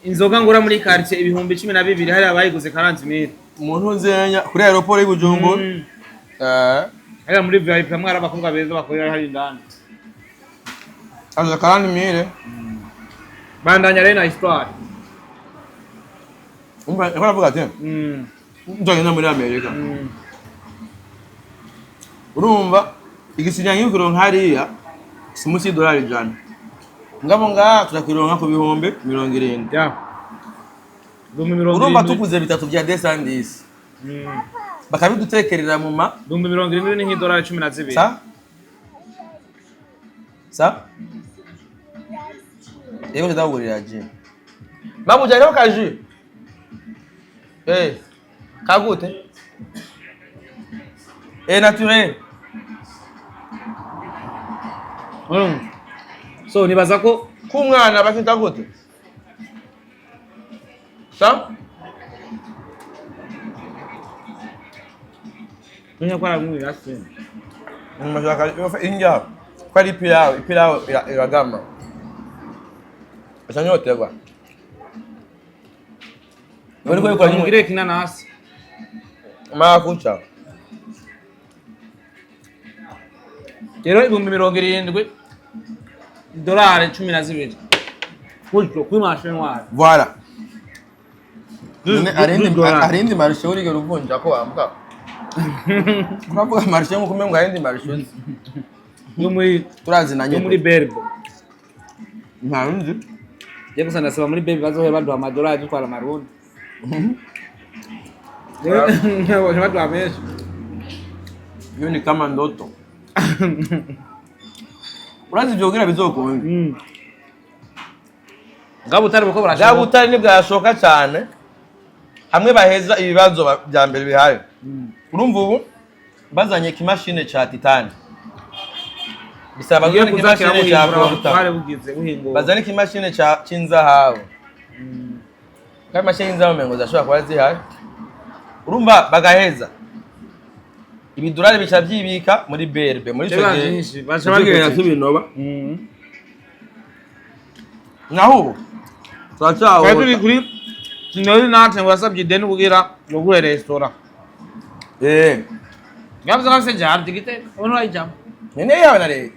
inzoga ngura muri quartier 12,000, hari abayiguze 40 mille. Umuntu nzenya kuri aéroport y'Ibujumbura. Hariya muri VIP hamwe hari abakobwa beza bakorera hari indani. Aza 40 mille. Bandanya rero na histoire. Umva, eko aravuga ati nzogenda muri Amerika. Urumva igisinya nk'ikuronka hariya si munsi y'idolari 100. Ngabo ngaha turakironka ku 70,000. Ya. 70,000. Urumva tuguze bitatu vya 210. Bakabidutekerera mu ma 70,000 ni nk'idolari 12. Sa? Sa? Yego, ndakugurira jus. Mabuja, hariho ka jus. Kagute? Naturel. Urumva? So nibaza ko K'umwana bakita gute? Sa? Menya ko aramwira se. Mashaka indya ko ari ipilawu, ipilawu iragama. Aca nyoterwa. Uriko bikora nyine. Mugire kinanasi. Marakuca. Rero 70,000 idolari 12. Gutyo kuri marché noir. Voilà. None arindi Dolari. Arindi marché urigera uvunja ko wambwa. Uravuga marché nkuko umengo arindi marché uzi. Yo muri Turazinanye. Yo muri Berbo. Nta nzi. Je gusa ndasaba muri Berbo bazohe baduha amadolari dutwara amarundi. Rero baduha menshi. Hiyo ni kama ndoto. Urazi ivyo kugira bizokunda. Bwa butare buko Bwa burashoboka. butare ntibwashoka cyane hamwe baheza ibibazo bya mbere bihari. Urumva ubu bazanye ikimashini ca titane, bisaba Ugiye bazane kuza ikimashini ca kirabuhingura coltan. butare bugize buhingura. Bazane ikimashini c'inzahabu, kandi imashini y'inzahabu umengo zashobora kuba zihari. Urumva bagaheza ibidurari bica vyibika muri BRB muri ico Biba gihe vyinshi, baca tuzigera bagutse. tubinoba. Naho ubu Twari turi turacyahota. kuri Sinori natwe ngo yasabye ideni kugira yugure resitora. Yavuze ko afise jardin gite ubona urayijamwo. Nyene yawe na leta.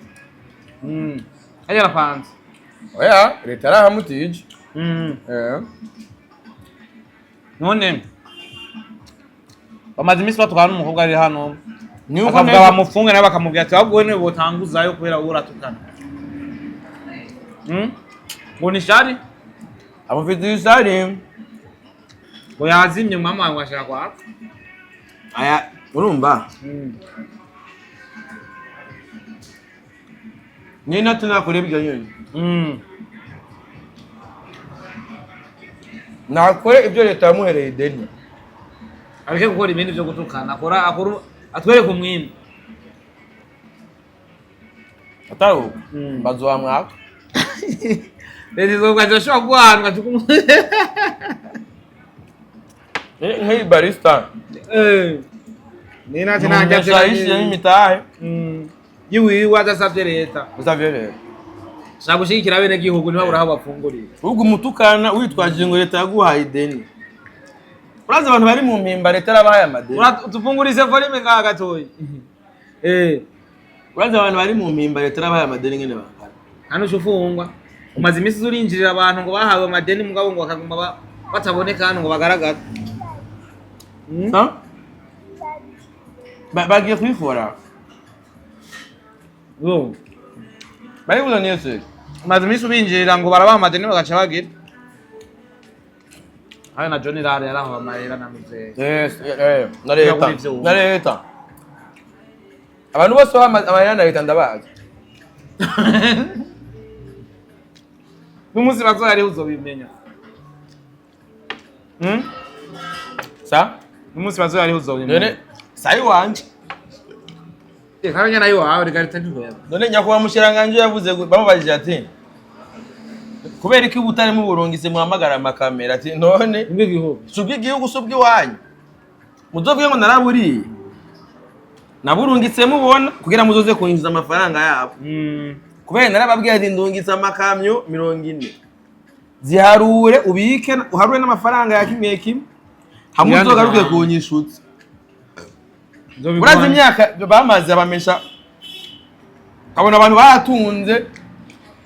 Hariya arapanze. Oya, leta yarahamutije. None bamaze iminsi batwara n'umukobwa ari hano Ni uko bakavuga bamufunge, nawe bakamubwira ati ahubwo wowe niwe botanguzayo kubera wowe uratukana. Ngo ni shari. Amufitiye isari. Ngo yazimye umwami wawe ngo ashaka kwaka. Aya, urumva nyine tunakora ibyo nyine. Nakore ibyo leta yamuhereye ideni. Areke gukora ibindi byo gutukana, akora atwereke umwimbu. Atari uko bazoha mwaka. Leta izovuga ati ashobora guhanwa. Nk'iyi barista Ni natwe ntajya. yishyizemo imitahe. Yiwiwe adasabye leta. Usavye rero. Shaka gushyigikira abenegihugu ntibabure aho bafungurira. Ahubwo umutukana witwaje ngo leta yaguhaye ideni, urazi abantu bari mu mpimba leta yarabahaye amadeni. Tufungurize volume ngaha gatoyi. Urazi abantu bari mu mpimba leta yarabahaye amadeni ngene bangana? Hano uca ufungwa. Umaze iminsi urinjirira abantu ngo bahawe amadeni mugabo ngo bakaguma bataboneka hano ngo bagaragare. Sa? Bagiye kubikora. Urumva? Barikuza niyo se. Umaze iminsi ubinjirira ngo barabaha amadeni bagaca bagira. Hano na John Rare yarahawe amahera na muzehe. Yes, na leta. Kuri ivyo Na leta. Abantu bose baha amahera na leta ndabazi. N'umunsi bazoyariho uzobimenya. Sa? N'umunsi bazoyariho uzobimenya. None sayi wanje. Reka nyana yo wawe reka rita ntihweba. None nyakubahwa mushiranganje yavuze bamubajije ati kubera iki ubutari mu burungise muhamagara amakamera, ati none Nibwo igihugu. si ubw'igihugu, si ubw'iwanyu, muzovuge ngo naraburiye naburungitse mubona kugira muzoze kunyinjiza amafaranga yabo, kubera narababwiye ati ndungitse amakamyo 40, ziharure ubike uharure n'amafaranga ya kimwe kimwe hamwe uzogaruke kunyishutsa. Urazi imyaka bamaze abamesha, kabona abantu baratunze,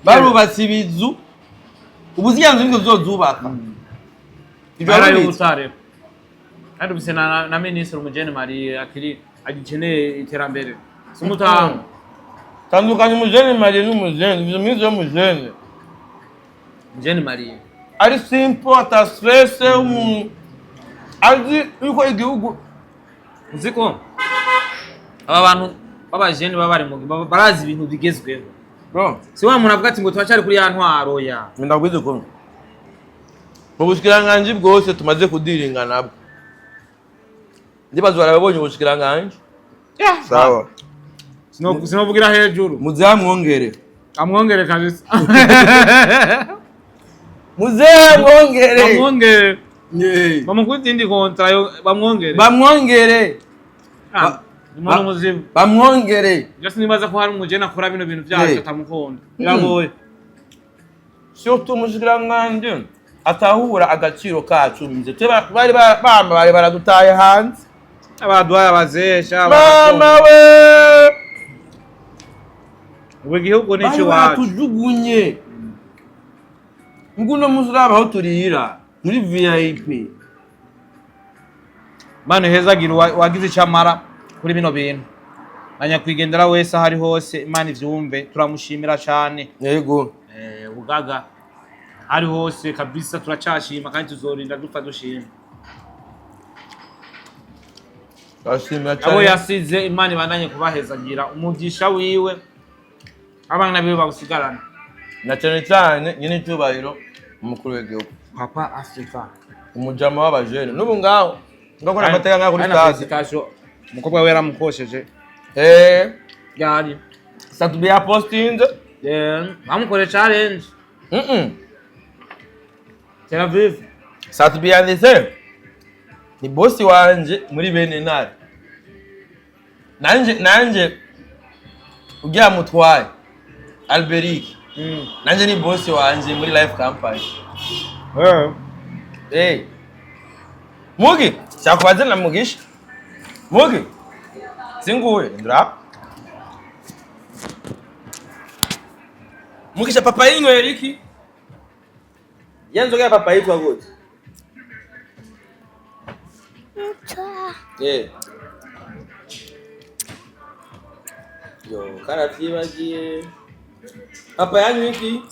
barubatse ibizu, ubu ziriya nzu nizo zozubaka. Ibyo Ibara warubizi? y'ubutare. Kandi ubise na minisitiri umujene Marie akiri agikeneye iterambere. Simutanga. Tandukanya umujene Marie n'umujene ivyo mwizo y'umujene. Umujene Marie. Ari simple, ata stress, umuntu azi yuko igihugu Uzi ko aba bantu b'abajene baba bari mu barazi ibintu bigezweho. Bro. Si wa muntu avuga ati ngo turacyari kuri ya ntwaro ya. Ndakwize ukuntu mu bushikiranganji bwose tumaze kudiringa nabwo, ndibaza barabonye ubushikiranganji sawa. Sinovugira hejuru. Muzehe amwongere. Amwongere kabisa. Muzehe amwongere. Bamwongere. Yeah. Bamukubita indi kontra yo bamwongere. Bamwongere. Ah, ni umuntu muzima. Bamwongere. Just nibaza ko hari umujene akora bino bintu byacu atamukunda. Biragoye. Surtout umushikiranganji atahura agaciro kacu mze twe bari bama bari baradutaye hanze. Abaduhaye abazesha. Mama we. Ubu igihugu ni Bari icy'iwacu. baratujugunye, nguno musi uraba aho turira muri VIP. Mana ihezagira uwagize icyo amara kuri bino bintu. Na nyakwigendera wese aho ari hose Imana ivyumve, turamushimira cyane. Yego. Bugaga ari hose kabisa turacashima kandi tuzorinda dupfa dushima. Turashimira Abo cyane. yasize Imana ibandanye kubahezagira umugisha wiwe, abana biwe bawusigarana. Na cyane cyane nyine icyubahiro Umukuru w'igihugu. Papa Africa. Umujama w'abajene n'ubu ngaho ngakora amateka ngaho kuri stade. Felicitation, umukobwa we yaramukosheje. Ryari? Satubi yapostinze. Bamukoreye challenge. Tel Aviv. Satubi yanditse ni bosi wanje muri bene ntare, nanje ugira mutwaye Alberic, nanje ni bosi wanje muri Life Company. Mugi cyakubaze na Mugisha Mugi singuye ndra Mugisha papa yinywera iki yenzoga ya papa yitwa gute? Mtwa. Yo, karavyibagiye. Papa yanywa iki?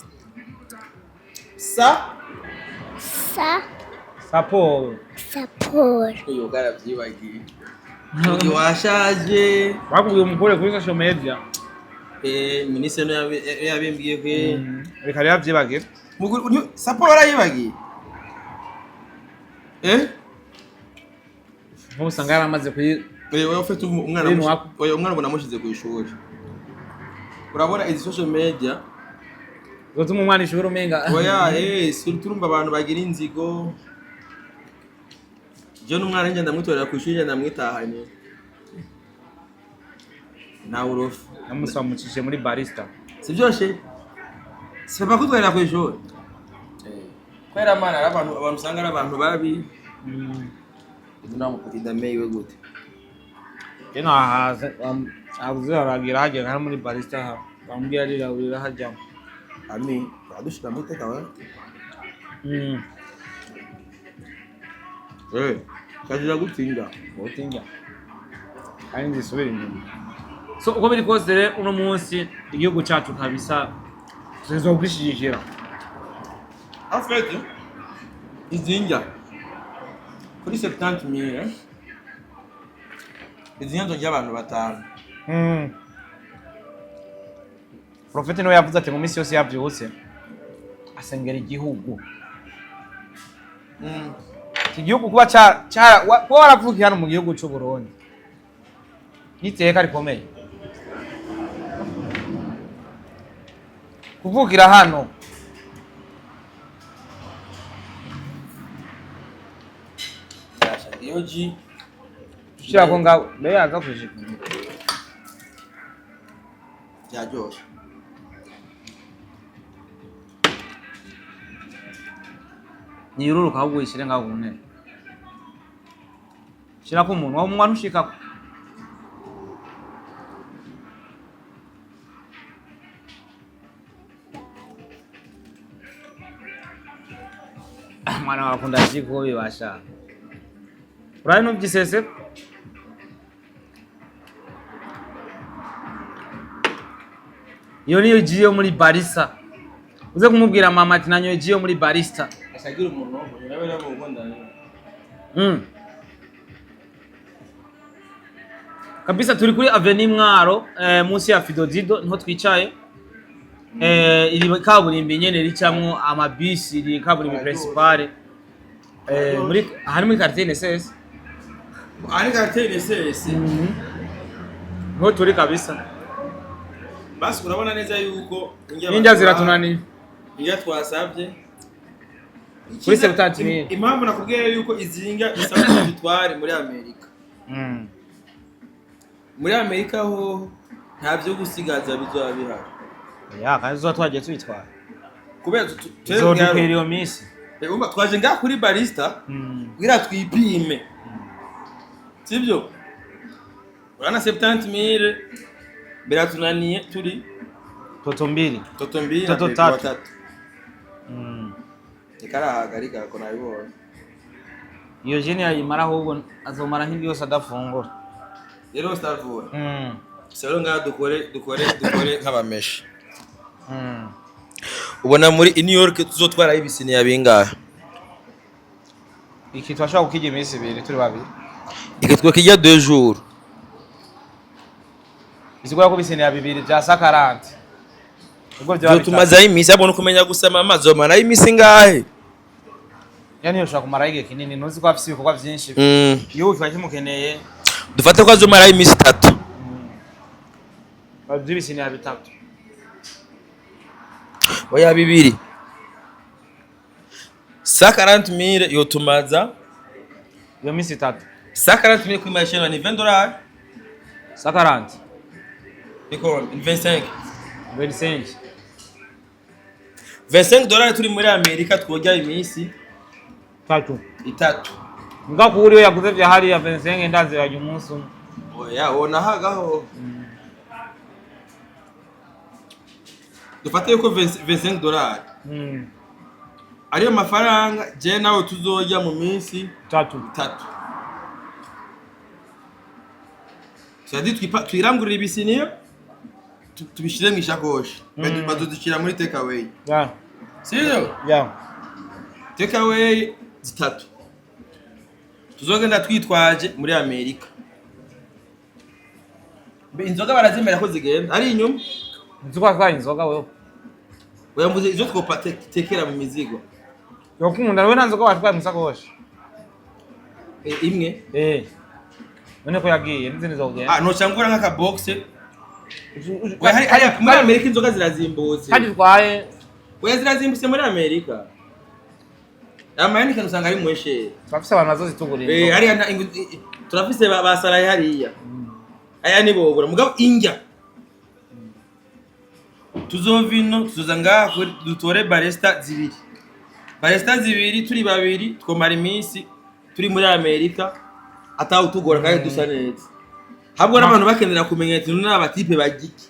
Sa? Sa. Saporo. Saporo. Yo, karavyibagiye. Mugi washaje. Bakubwiye umukure kuri social media. Minisitiri niwe yabimbwiye kwe. Reka rero avyibagire. Mugi Saporo warayibagiye? Eh? Nk'ubu usanga yaramaze kuyi Oya, oya, ufite umwana Ibintu wako. oya, umwana ubona amushize ku ishuri. Urabona izi social media? Uzotuma umwana ishuri umenga. Oya, si turumva abantu bagira inzigo. Je n'umwana njye ndamwitorera ku ishuri, njye ndamwitahanye. Nta urofa. Namusamucishe muri barista. Si byoshe? Si papa kutwarira ku ishuri? Kubera mana ari abantu usanga ari abantu babi. Ubu namupatida meyiwe gute? Je nahaze abuze aragira hajya nka muri barista ha. Bambwiye arira hajya. Ami, badushira muri teka we. Kazira gutsinda. Wotinja. Kandi nzisubira inyuma. So uko biri kose rero uno munsi igihugu cyacu kabisa tuzobwishigikira. En fait, izi ndya kuri 70 mille, izi ndya nzorya abantu batanu. Profete niwe yavuze ati mu minsi yose yavyutse asengera igihugu. Iki gihugu kuba kuba waravukiye hano mu gihugu c'u Burundi n'iteka rikomeye. Kuvukira hano Iyo ji ushirako ngaho mbere yaza kushika. byaryoshe. Niyururuka ahubwo uyishire ngaho ku ntebe. Shirako umunwa, umunwa ntushikako. Mwana wawe akunda jiko bibasha. Uraye ntuvyisese? Iyo niyo ji yo muri barista. Uze kumubwira mama ati nanyoye ji yo muri barista. Ashagira umuntu nawe nabo ukundana. Kabisa turi kuri Avenue Mwaro, munsi ya Fidodido niho twicaye. Iri kaburimbi nyene ricamwo amabisi, iri kaburimbi principale. Muri ahari muri quartier NSS. Ari quartier NSS. Niho turi kabisa. Basi urabona neza yuko Ninja ziratunaniye. Indya twasabye Kuri 70 mille. Impamvu nakubwiye yuko izi ndya bisaba ko zitware muri Amerika. Muri Amerika ho nta byo gusigaza bizoba bihari. Ya, kandi tuzoba twagiye tubitwara. Kubera Tuzodukwira iyo minsi. Umva, twaje ngaha kuri barista kugira twipime. Sibyo? Urana 70 mille biratunaniye turi Toto mbili. Toto mbili na Toto baby tatu. watatu. Ikarahagarika ko nabibonye. Iyo jeni yayimara ahubwo azomara nk'indwi yose adafungura. Rero Starboy. Sero ngaha dukore nk'abameshi. Ubona muri New York tuzotwara ibisiniya bingahe? Iki twashobora kukirya iminsi ibiri turi babiri. Iki twakijya 2 jours. Bisigura ko ibisiniya bibiri vya sakarante. Ubwo vyoba bitatu. Tumazayo iminsi, abona ukumenya gusa mama zomarayo iminsi ingahe. Yani yoshobora kumarayo igihe kinini, ntuzi ko afise ibikorwa vyinshi. Igihugu kiba kimukeneye. Dufate ko azomarayo iminsi 3. Vy'ibisiniya bitatu. Oya, bibiri. 140 000 yotumaza Iyo minsi 3. 140 000 kuri machine ni $20. 140. Niko ni 25. 25. $25 turi muri Amerika twojya iminsi 3. 3. Nga kuri iyo yaguze vya hariya 25, ndazi yajya umunsi umwe. Oya, wona hagaho dufate yuko $25 ariyo mafaranga je nawe tuzojya mu minsi 3. 3. C'est-à-dire twirangurira ibisiniyo, tubishire mu ishakoshi. Bazodushyira muri take away, sivyo? Ya. Take away zitatu tuzogenda twitwaje muri Amerika. Mbe inzoga barazemera ko zigenda ari inyuma? Nzi ko atwaye inzoga wewe. Oya, mvuze izo twopatekera mu mizigo. Yokunda wewe, nta nzoga watwaye mu sakoshi. Imwe. None ko yagiye n'izindi zogenda. Ah, nocangura nk'akaboxe. Oya, muri Amerika inzoga zirazimbutse. Kandi twaye. Oya, zirazimbutse muri Amerika. Ama Heineken usanga ari mweshere. Turafise abantu bazozitugurira inzoga. Hariya turafise basaraye hariya, aya nibobura. Mugabo injya tuzova ino, tuzoza ngaha dutore barista zibiri, barista zibiri, turi babiri twomara iminsi turi muri Amerika atawutugora kandi dusa neza, habwo n'abantu bakenera kumenya ati none abatipe bagiki.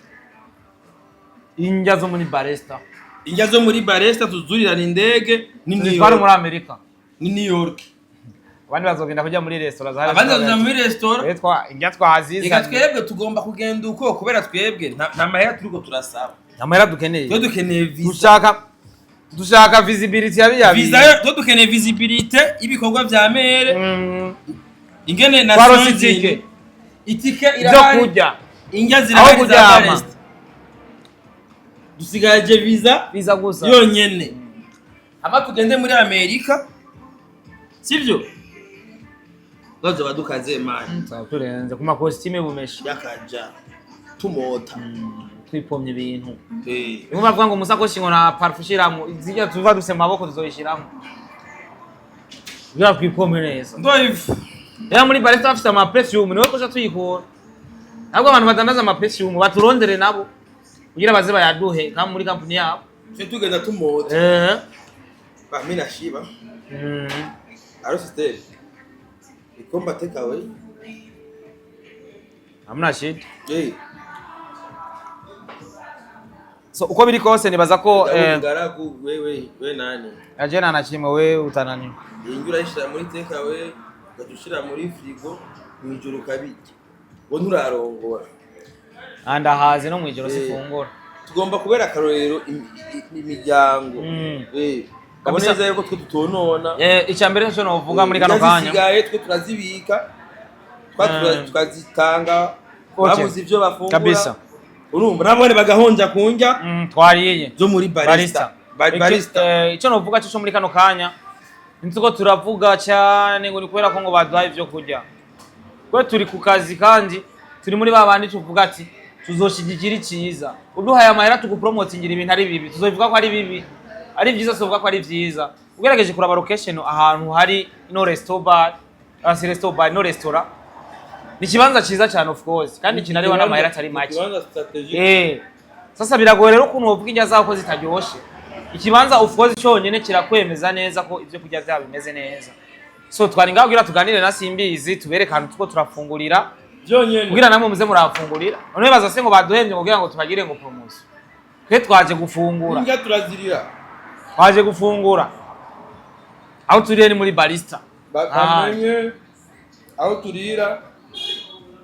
Injya zo muri barista. Injya zo muri barista tuzurirana indege ni New Tuzitware muri York. Amerika. Ni New York. Abandi bazogenda kujya muri resitora zahari. Abandi bazoja muri resitora. Twe injya twazizanye. Reka twebwe tugomba kugenda uko, kubera twebwe nta mahera turiko turasaba. Amahera dukeneye. Twe dukeneye visa. Dushaka visibility ya biya. Visa, twe dukeneye visibility y'ibikorwa vya mere ingene na Twarose itike. Itike Ibyo irahari. kurya. Indya Aho zirahari za kuryama. Barista. Dusigaje visa Visa gusa. yonyene, hama tugende muri Amerika, sivyo? Bazoba dukaze mani. Tuzaba turenze ku makositime bumeshe. Yakaja tumota. Twipomye ibintu. Niyo bavuga ngo umusakoshi ngo na parufe ushyiramo, zijya tuva duse mu maboko tuzoyishyiramo kugira twipome neza. Ndoivu. Rero muri barista bafite ama perfume, niwe kuja tuyikura. Ntabwo abantu badandaza ama perfume baturondere nabo kugira baze bayaduhe kama muri kampuni yabo. Twe tugenda tumota. Bamina shiba. Aro sister. Ikomba take away. Hamna shida. So uko biri kose nibaza ko Ngaragu wewe, we nani? Ajena na kimwe we utanani. Ingi urayishira muri take away, ugaca muri frigo, mwijoro ukabirya. Ngo nturarongora. Andahaze no mwijoro sifungura. Tugomba kubera akarorero imiryango. Babone Kabisa. neza yuko twe tutonona. Icya mbere cyo novuga muri kano kanya. Zisigaye twe turazibika. Tukazitanga. Babuze ivyo bafungura. Kabisa. Urumva nabone bagahonja kunjya Twariye. zo muri barista. Barista. Icyo novuga cyo muri kano kanya, nzi ko turavuga cyane ngo ni kubera ko ngo baduhaye ibyo kurya. Kwe turi ku kazi kandi turi muri ba bandi tuvuga ati tuzoshigikira icyiza. Uduhaye amahera tugupromotingira ibintu ari bibi, tuzobivuga ko ari bibi. Ari byiza tuzovuga ko ari byiza. Ugerageje kuraba location ahantu hari ino resto bar, si resto bar, ino restaurant. Ni ikibanza cyiza cyane of course, kandi kinariho n'amahera atari make. Ikibanza strategic. Sasa biragoye rero ukuntu wovuga indya zabo ko zitaryoshe. Ikibanza of course cyonyine kirakwemeza neza ko ibyo kurya byabo bimeze neza. So twari ngaho kugira tuganire na Simbizi, tubereke ahantu tuko turafungurira, Byonyene. kugira namwe muze murafungurira. None baza se ngo baduhembye kugira ngo tubagire ngo promotion. Twe twaje gufungura. Indya turazirira. Twaje gufungura. Aho turiye ni muri barista. Bamenye aho turira,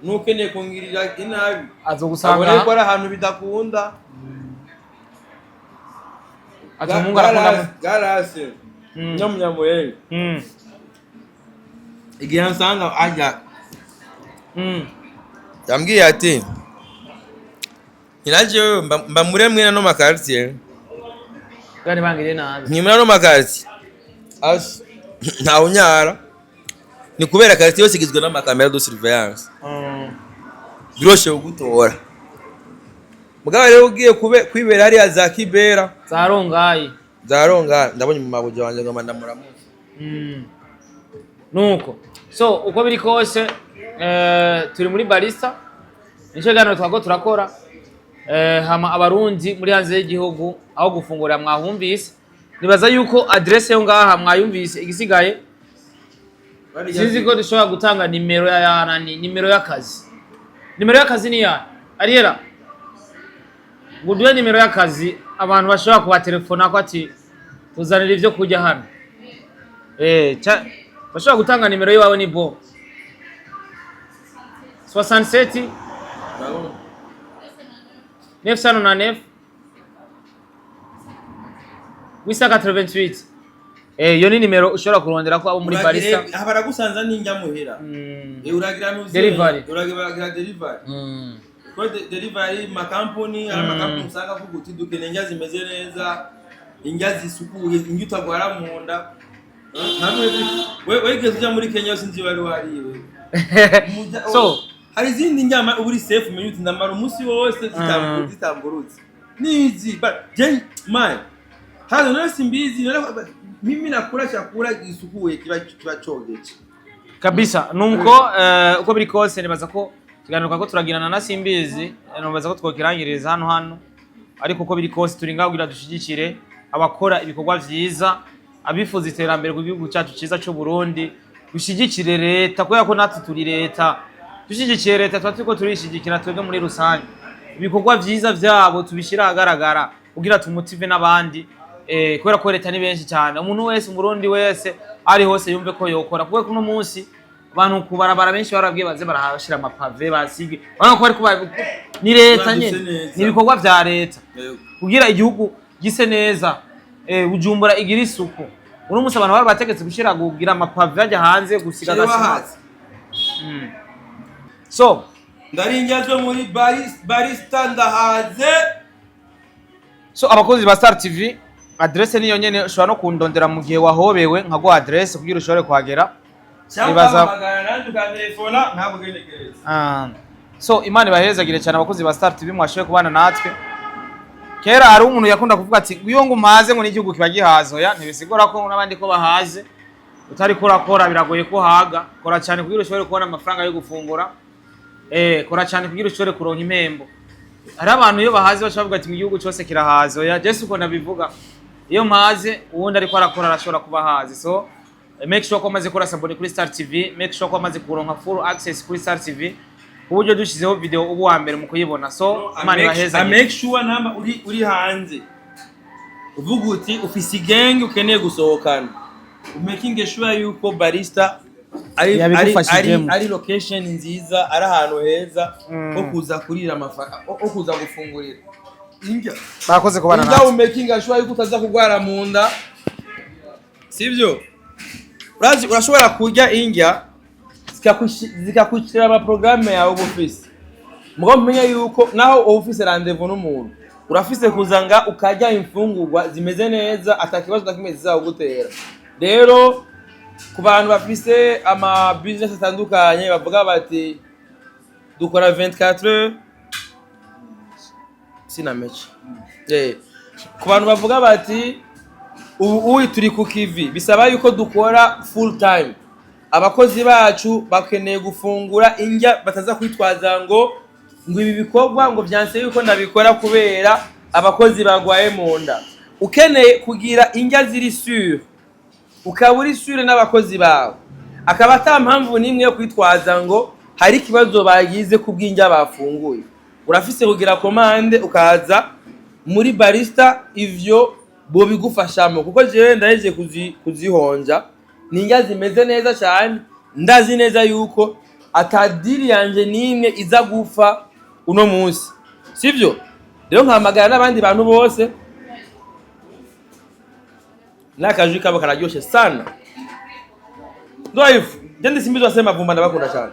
n'ukeneye kungirira inabi Azogusanga abone ko ari ahantu bidakunda. Ati Mungu arakunda. Garase nyamunyamuhenge igihe ansanga ajya yambwiye ati Ninaje mba muri mwe no ma quartier. Kandi bangiriye nabi. Ni muri ano ma quartier. As ntawe unyara. Ni kubera quartier yose igizwe n'ama caméras de surveillance. Biroshe kugutora. Mugabo rero ugiye kwibera hariya za Kibera, Za Rongayi. Za Ronga, ndabonye mu mabuja wanje ngoma ndamuramutse. Nuko so uko biri kose, turi muri Barista, nicyo kiganiro twago turakora. Hama Abarundi muri hanze y'igihugu, aho gufungurira mwahumvise, nibaza yuko adresse yo ngaha mwayumvise. Igisigaye, sinzi ko dushobora gutanga nimero ya nani, nimero y'akazi. Nimero y'akazi ni ya Ariera, ngo duhe nimero y'akazi abantu bashobora kubatelefona ko ati tuzanira ibyo kurya hano. Bashobora gutanga nimero yiwawe ni bo 67 999 888. Iyo ni nimero ushobora kurondera ko abo muri Barista. Aha baragusanza n'injya muhira. Uragira nuze. Delivery. Uragira delivery. Ko delivery makampuni, hari amakampuni usanga avuga uti dukeneye indya zimeze neza, indya zisukuye, indya utagwara mu nda. Nkamwe we wigeze uja muri Kenya, sinzi wari wariwe. So hari izindi nyama uba uri safe, umenya uti ndamara umunsi wose zitamburutse nizi. But je man hano none simbizi none mimi nakula chakula gisukuye, kiba cogeje. Kabisa. Nuko uko biri kose, nibaza ko ikiganiro twako turagirana na Simbizi, nibaza ko twokirangiriza hano. Ariko uko biri kose, turi ngaho kugira dushigikire abakora ibikorwa vyiza, abifuza iterambere ku gihugu cyacu cyiza cy'u Burundi. Dushigikire leta kubera ko natwe turi leta. Dushyigikiye leta, tuba turiko turishigikira twebwe muri rusange. Ibikorwa vyiza vyabo tubishyire ahagaragara kugira tumutive n'abandi, kubera ko leta ni benshi cyane. Umuntu wese, Umurundi wese ari hose, yumve ko yokora, kubera ko uno munsi abantu kubarabara benshi barabwiye baze barahashira amapave, basige. Urabona ko bariko ni leta Duse nyene. neza. Ni ibikorwa vya leta kugira igihugu gise neza, Bujumbura igira isuku. Uno munsi abantu bari bategetse gushira kugira amapave ajya hanze, gusiga agasima. Wahaze. So Ndarinja zo muri Barista, ndahaze. So abakozi ba Star TV, adresse niyo nyene. Ushobora no kundondera mu gihe wahobewe, nkaguha adresse kugira ushobore kuhagera. Cyangwa ukahamagara nanjye ukantelefona ntabugenekereza. Ah, so Imana ibahezagire cyane, abakozi ba Star TV mwashoboye kubana natwe. Kera hari umuntu yakunda kuvuga ati iyo ngo umaze ngo n'igihugu kiba gihaze. Oya, ntibisigura ko n'abandi ko bahaze. Utari kurakora biragoye ko haga. Kora cyane kugira ushobore kubona amafaranga yo gufungura, kora cyane kugira ushobore kuronka impembo. Hari abantu iyo bahaze baca bavuga ati mu gihugu cyose kirahaze. Oya, Jesu uko nabivuga, iyo mpaze uwundi ariko arakora arashobora kuba ahaze. So make sure ko amaze gukora s'abonner kuri Star TV, make sure ko amaze kuronka full access kuri Star TV, ku buryo dushyizeho video ubu wa mbere mu kuyibona. So Imana ibahezagire. Make sure namba uri hanze, uvuga uti ufise igenge ukeneye gusohokana, umaking sure yuko Barista ari Yabigufashijemo. ari location nziza, ari ahantu heza ho kuza kurira amafaranga, ho kuza gufungurira indya. Bakoze kubana Indya, natwe. Umaking sure yuko utaza kugwara mu nda, sivyo? Urazi urashobora kurya indya zikakwicira ama programme yawe uba ufise. Mugabo mumenye yuko naho uba ufise rendez-vous n'umuntu, urafise kuza nga ukarya imfungurwa zimeze neza, atakibazo na kimwe zizagutera. Rero ku bantu bafise ama business atandukanye bavuga bati dukora 24 heures, sinameche. Ku bantu bavuga bati ubu uyi turi ku kivi, bisaba yuko dukora full time, abakozi bacu bakeneye gufungura indya, bataza kwitwaza ngo ibi bikorwa ngo byanse yuko ndabikora kubera abakozi bagwaye mu nda. Ukeneye kugira indya ziri sûre, ukaba uri sûre n'abakozi bawe, akaba ata mpamvu n'imwe yo kwitwaza ngo hari ikibazo bagize ku bw'indya bafunguye, urafise kugira commande ukaza muri Barista, ivyo bobigufashamo. Kuko jewe ndahejeje kuzihonja, ni indya zimeze neza cyane. Ndazi neza yuko ata deal yanje n'imwe iza gupfa uno munsi, sivyo? Rero nkahamagara n'abandi bantu bose, n'akajwi kabo kararyoshe sana. Ndo hivyo, je, ndi Simbizi wa Semavumba, ndabakunda cyane.